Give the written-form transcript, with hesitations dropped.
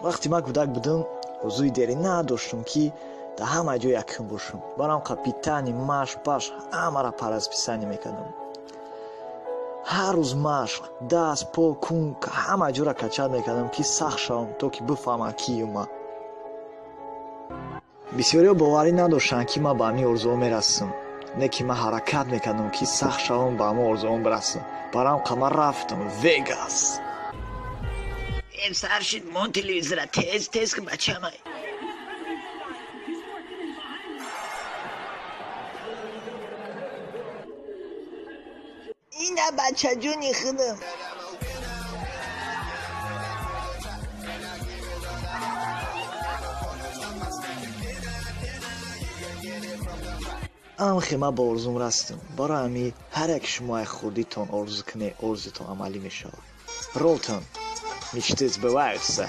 Вақте ман кӯдак будам, орзуи дерина доштам, ки дар ҳама ҷо якум бошам. Барам капитани машқ паш ҳамаро по расписанию мекардам. Ҳар рӯз машқ, даст, по, кун, ҳама ҷоро качать мекардам, ки сахт шавам, то ки бифаҳманд киюм ман. Бисёриҳо боварӣ надоштанд, ки ман ба ҳамин орзуҳо мерасам. Не ки ман ҳаракат мекардам, ки сахт шавам, ба ҳамон орзуҳом бирасам. Барам қама рафтам Вегас. Сар шид, мон телевизора, тез тез ки, бачамай. Ина, бачаҷони худам. Амхе ман ба орзум растам. Барои ҳамин ҳар яке шумо ай хурдитон орзу кунед, орзутон амалӣ мешавад. Ролтон, мечты сбываются.